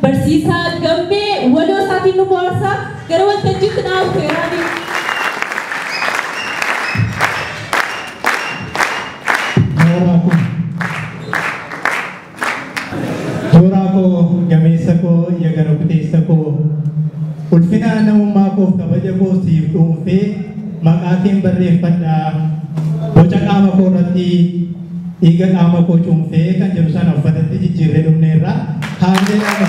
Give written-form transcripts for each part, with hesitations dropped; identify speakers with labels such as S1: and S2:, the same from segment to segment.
S1: Barsiisaa Gammee waloo isaatiin nu bohaarsaa gara waltajjiitti dhaabteeraani.
S2: Tooraa koo, gameessa koo, yagara kuteessa koo, ulfina namummaa koof kabaja koo siif dhuunfee maqaa keen barreeffadhaa, boca qaama koo irratti dhiiga qaama koo cuunfee kan jedhu sana uffatatti jijjiirree dhumneerra haallee dhaaba.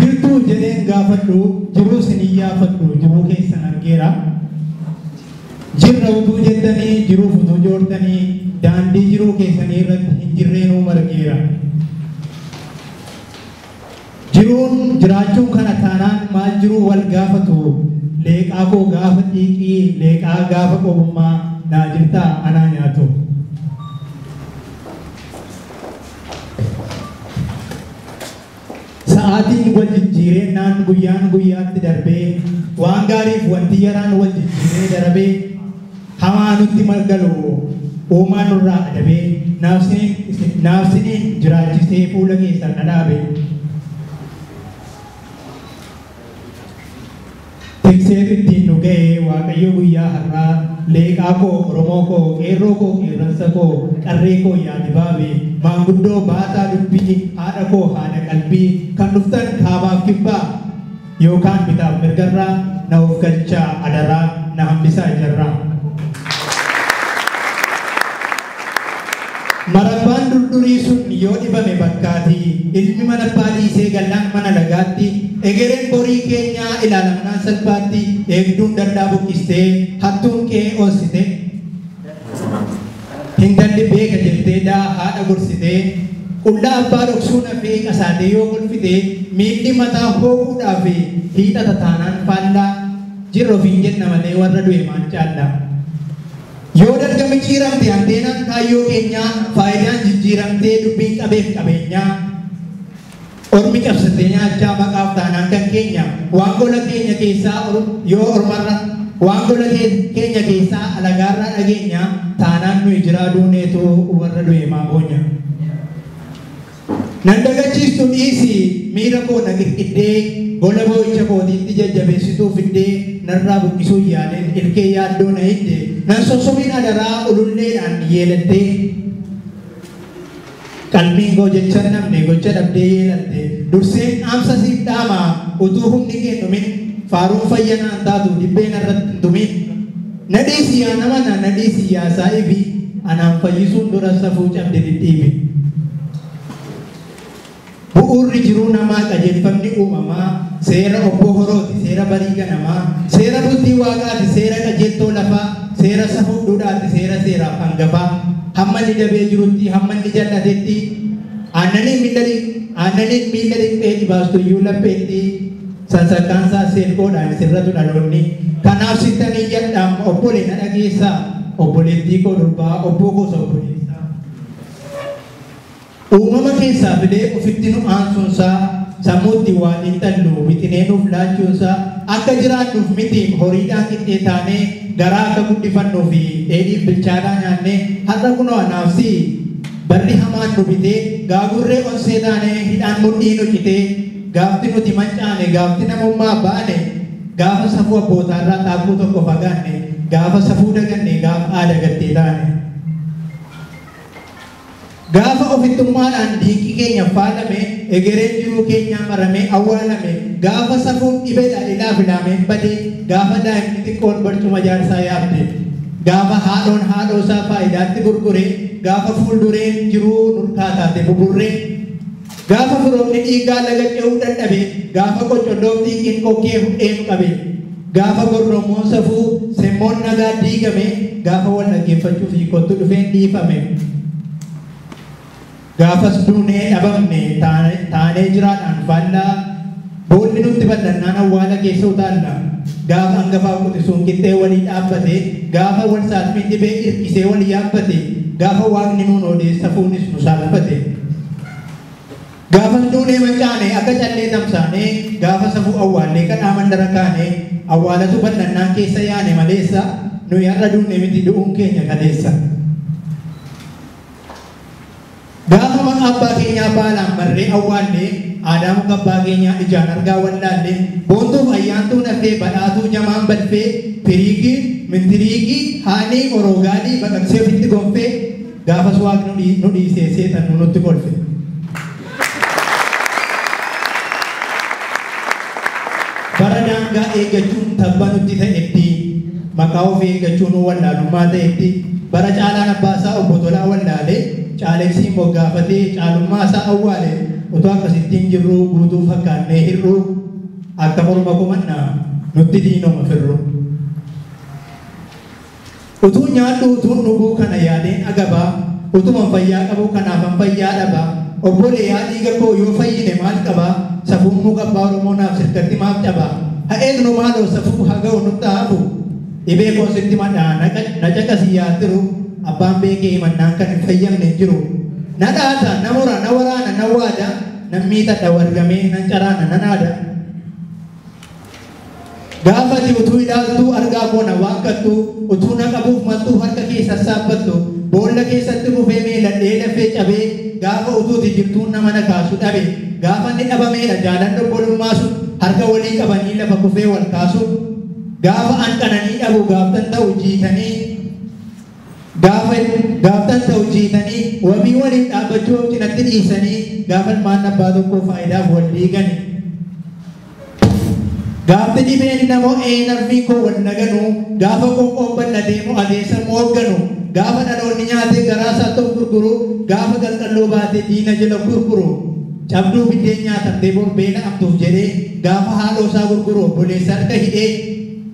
S2: Jirtuu jedheen gaafadhu, jiruu isin iyyaafadhu, jiruu keessan argeera. Jirra utuu jettanii, jiruuf utuu joortanii, daandii jiruu keessanii irratti hin jirreenuu margeera. Jiruun jiraachuun kana taanaan maal jiruu wal gaafatu, leeqaa koo gaafa xiiqii, leeqaa gaafa qobummaa naa jirtaa anaa nyaatu. Sa'aatiin wal jijjiiree naan guyyaan guyyaatti darbee, waan gaariif wanti yaraan wal jijjiiree darbee, hamaa nutti margalu uumaan nurraa adabee, naafsiniin jiraachisee fuula keessan na dhaabe. Tikseetu ittiin nu ga'e Waaqayyo guyyaa har'aa, leeqaa koo, Oromoo koo, qeerroo koo, qeerransa koo, qarree koo yaa dibaabe, maanguddoo baataa dubbii, haadha koo haadha qalbii, kan dhuftan kaabaaf kibbaa yookaan bitaaf mirgarraa na of galchaa adaraa na hambisaa ijarraa. Marabbaan durdurii sun yoo dhibame bakkaati, ilmi mana abbaa dhiisee gallaan mana lagaatti, egereen borii keenyaa ilaalamnaan salphaatti, eegduun dallaa buqqistee hattuun qe'ee onsite, hintalli beeka jettee daa haadha gorsitee, qullaa abbaa dhoksuu nafee qasaatee yoo kolfite, miilli mataa hooquudhaaf hiixata taanaan faallaa, jirra ofiin jenna malee warra du'e maal caalla. Yoo dargami ciiramte anteenaan kaayyoo keenyaa, faayidaan jijjiiramtee dubbiin qabeef qabeenyaa, ormi cabsatee nyaachaa maqaaf taanaan kan keenya, waan gola keenya keessaa yoo ormarra, waan gola keenya keessaa alagaarraa dhageenya, taanaan nuyi jiraa duuneetu warra du'e maa boonya. Nan dagachiistu dhiisi miira koo na qirqiddee, gola boo'icha kootiitti jajjabeessituu fiddee, narraa buqqisuu yaaleen ilkee yaaddoo na hidde, nan sossobiin adaraa ululleedhaan yeelattee, qalbiin koo jecha namne gocha dhabdee yeelatte, durseen dhaamsa siif dhaama utuu humni kee dhumin, faaruun fayyanaan taatu dibbeen irratti hin tumin, na dhiisi yaa nama na dhiisi yaa saa'ibi, anaan fayyisuun dura safuu cabde dhidhiibi. Bu'uurri jiruu namaa qajeelfamni uumamaa, seera obbo horooti, seera barii ganamaa, seera bultii waaqaati, seera qajeeltoo lafaa, seera safuu duudhaati, seera seeraaf hangafaa. Hamma inni dabee jirutti, hamma inni jallatetti, aannaniin miilla dhiqxee dhibaastu iyyuu lapheetti, sansakkaansaa seelqoodhaan sirratu dhaloonni. Kanaaf sittanii jedhaam obbolee na dhageessaa, obboleettii koo durbaa, obboo gosa obboleessaa. Uumama keessaa filee ofitti nu aansuunsaa, sammuutti waa xiinxallu wixinee nuuf laachuunsaa, akka jiraannuuf miti horiidhaan qixxee taanee, garaa akka guddifannuu fi dheedhiif bilchaataa nyaannee, har'a kunoo anaafsi barri hamaan nu bitee, gaagurree onsee taanee hidhaan mudhii nu citee, gaafti nuti mancaane, gaafti namummaa baane, gaafa safuu abbootaarraa xaakkuu tokko fagaanne, gaafa safuu daganne, gaafa aada gattee taane. Gaafa ofittummaadhaan diinqi keenya faalame, egereen jiruu keenyaa maramee awwaalame, gaafa safuun dhibeedha ilaaf ilaameen badee, gaafa daa'imni xiqqoon barcuma jaarsaa yaabde, gaafa haadhoon haadhoo isaa faayidaatti gurgure, gaafa fuuldureen jiruu nurkaa taate buburree, gaafa firoomni dhiigaa laga ce'uu dadhabe, gaafa qocolloof xiiqiin kokkee hudhee nu qabe, gaafa gordommoon safuu semmoon nagaa diigame, gaafa wal dhaggeeffachuuf hiikottu dhufeen dhiifame. Gaafas duunee dhabamne taanee jiraadhaan faallaa, boolli nutti bal'annaan awwaala keessa utaalla. Gaafa hangafaa quxisuun qixxee walii dhaabbate, gaafa wal saalfiin dhibee hirkisee walii yaabbate, gaafa waaqni nuun oodee safuunis nu saalfate. Gaafas duunee mancaane akka callee tamsaanee, gaafa safuu awwaallee kadhaa mandara kaane, awwaalatu bal'annaan keessa yaane maleessa, nuyi har'a duunee miti du'uun keenya kaleessa. Gaafa maqaa abbaa keenyaa baalaan barree awwaallee aadaa muka abbaa keenyaa ijaan argaa wallaallee boontuuf ayyaantuu nafee badhaatuu jamaan balfee firiigii mintiriigii haanii oroogaalii baqaqsee ofitti gonfee gaafas waaqni nu dhiisee seexan nu nutti kolfe. Bara daangaa eeggachuun tabba nutti ta'etti maqaa ofii eeggachuun wallaalummaa ta'etti bara caalaan abbaasaa obbo Tolaa wallaalee caalessi moggaafatee caalummaa isaa awwaale utuu akkasittiin jirru guutuu fakkaannee hir'uu akka morma komannaa nutti diinoma firru. Utuu nyaadhu utuun dhuguu kana yaadeen agabaa utuman fayyaa qabu kanaafan fayyaa dhabaa obbolee yaa dhiiga koo yoo fayyine maal qabaa safuun muka abbaa Oromoo naaf sirkatti maaf cabaa haa eegnu maaloo safuu haa ga'u nutti hafu dhibee koo sitti madhaa na caqasii yaa tiru abbaan beekee himannaan kan hin fayyamne hin jiru. Na dhaata na mura na waraana na waada nan miidhadha wargamee nan caraana nan aada. Gaafa ati utuu ilaaltuu argaa koo na waakkattu utuu na qabuuf maltuu harka kee sassaabbattu boolla keessatti kufee miiladhee lafee cabee gaafa utuuti jirtuun nama na kaasu dhabe gaafa inni dhabameedha jaalalli obbolummaa sun harka walii qabanii lafa kufee wal kaasu gaafa an qananii dhabu gaaftan ta'u jiitanii gaaftan ta'u jiitanii wabii waliin dhaabbachuu cinatti dhiisanii gaafa ilmaan abbaa tokkoo faayidaaf wal diigani. Gaafti dhibeen namoo eenarfii koo wal naganuu gaafa qoonqoon bal'atee mo'atee sammuu hoogganu gaafa dhaloonni nyaatee garaa isaa ta'u gurguru gaafa qalqalloo baatee diina jala gurguru cabduu biddeen nyaatamtee bor beela amtuuf jedhee gaafa haadhoo isaa gurguru obboleessa harka hidhee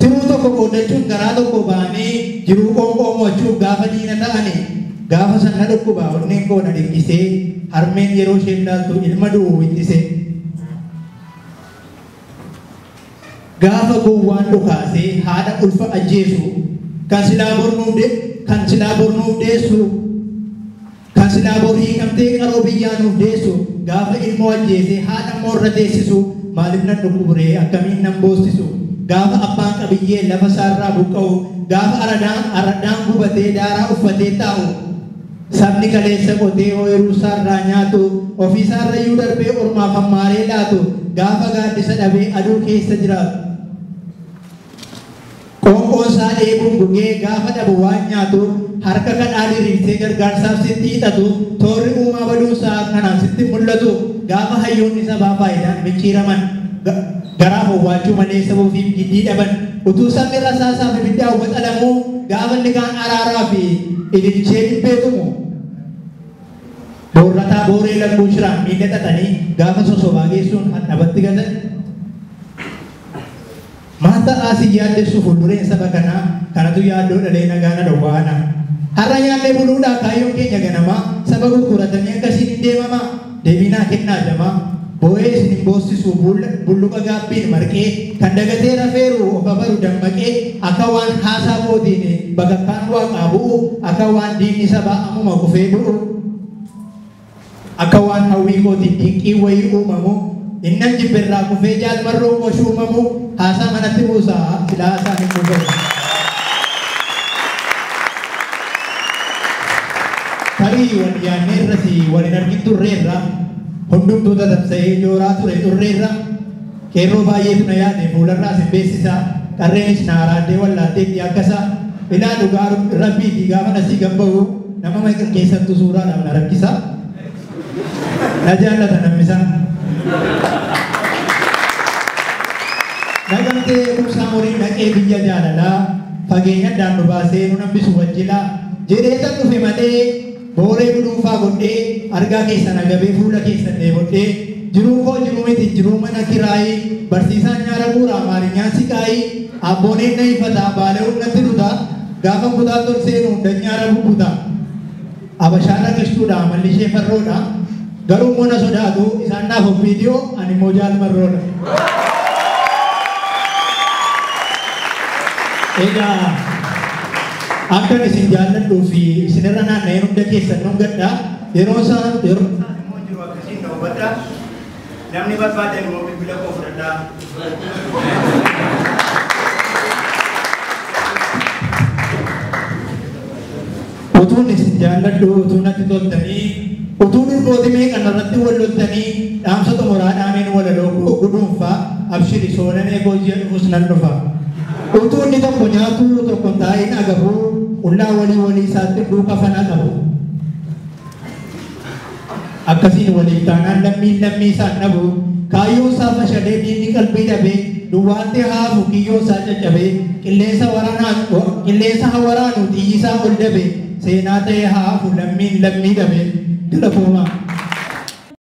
S2: tiruu tokko qoodachuun garaa tokko baanee jiruu qoonqoo mo'achuuf gaafa diina ta'ani gaafa sana dhukkuba onneen koo na dhiqqisee harmeen yeroo isheen laaltu ilma du'u ittisee. Gaafa gowwaan dhukaasee haadha ulfa ajjeesu kan silaa bornuuf deessu kan silaa bor hiikamtee qaroo biyyaa nuuf deessu gaafa ilmoo ajjeesee haadha moorra teessisu maaliif nan dhukkuburee akkamiin nan boossisu gaafa abbaan qabiyyee lafa isaarraa buqqa'u gaafa aradaan gubatee daaraa uffatee taa'u sabni kaleessa qotee ooyiruu isaarraa nyaatu ofiisaarrayyuu darbee ormaaf hammaaree laatu gaafa gaaddisa dhabee aduu keessa jiraatu. Qoonqoon isaa dheebuun gugee gaafa dhabu waan nyaatu harka kadhaa diriirsee gargaarsaaf sitti hidhatu toorri uumaa baduusaa kanaan sitti mul'atu gaafa hayyoonni sabaa faayidaan micciiraman garaaf owwaachuu malee sabuufiif giddii dhaban utuu sabni rasaasaa fi ibiddaa waxalamuu gaafa inni kaan araaraa fi ililchee dhibbeetumu boorrataa booree lakkuu shiraan miila xaxanii gaafa sosobaa geessuun hadhabatti gatan. Maal ta'aa si yaaddessu fuuldureen saba kanaa kanatu yaaddoo dhalee nagaa na dhowwaana. Har'a nyaannee buluudhaa kaayyoon keenya ganamaa saba gurguratanii akkasiin hin deemamaa deebiinaa kennaa jamaa boo'ee isin hin boossisu bulluqa gaabbiin marqee kan dagatee rafeeru of abaru dammaqee akka waan haasaa kootiin bakakkaan waaqaa bu'u akka waan diinni sabaa ammuma kufee du'u akka waan hawwii kootiin dinqii wayii uumamu innan jibbirraa kufee jaalmarroo qoshuu uumamu haasaa manatti buusaa silaa haasaan hin buufamu. Tarii wal yaadnee irratti wal hin argin turreerra hundumtuu tatamsa'ee jooraa ture turreerra qeerroo baay'eetu na yaade fuularraas hin beeksisaa qarreenis na araaddee wallaalteetti akkasaa ilaa dhugaa rabbiitii gaafa nasii gabba'u nama meeqa keessattuu suuraadhaaf na rakkisaa na jaallata namnisaa. Nagamtee kumsaa horii dhaqee biyya jaalalaa fageenya addaan nu baasee nu nambisu wajjilaa jedhee tan dhufe malee booree guduunfaa godhee argaa keessan agabee fuula keessan dheebodhee jiruu koo jiruu miti jiruu mana kiraayii barsiisaan nyaara bu'uura amaarinyaan siqaayii abbooneen na ifataa baalee humnatti duta gaafa kutaa tol seenu hunda nyaara bubbuta abashaan rakkishtuudha amalli ishee farroodha garuu immoo na sodaatu isaan naaf of viidiyoo ani immoo jaalmarroodha. Egaa akkan isin jaalladhuu fi isinirra naanna'een hunda keessan dhungadha. Yeroo isaan immoo jiru akkasiin na hubadha. Namni barbaadan immoo bilbila koo fudhadhaa. Utuun isin jaalladhu utuu natti toltanii Utuu durbooti meeqan irratti wal loltanii dhaamsa xumuraa dhaameen walaloo koo guduunfaa abshiri soolanee koo ji'a dhufus nan dhufa. Utuu inni tokko nyaatu tokko hin taa'in agabuu qullaa walii walii isaatti duuka fanaa qabu. Akkasiin waliif taanaan lammiin lammii isaan dhabu kaayyoon isaa fashalee diinni qalbii dhabee duwwaatti haafu kiyyoo isaa caccabee qilleensa waraanaa qilleensa waraanu xiyyi isaa ol dabe seenaa ta'ee haafu lammiin lammii dhabe. Galatooma.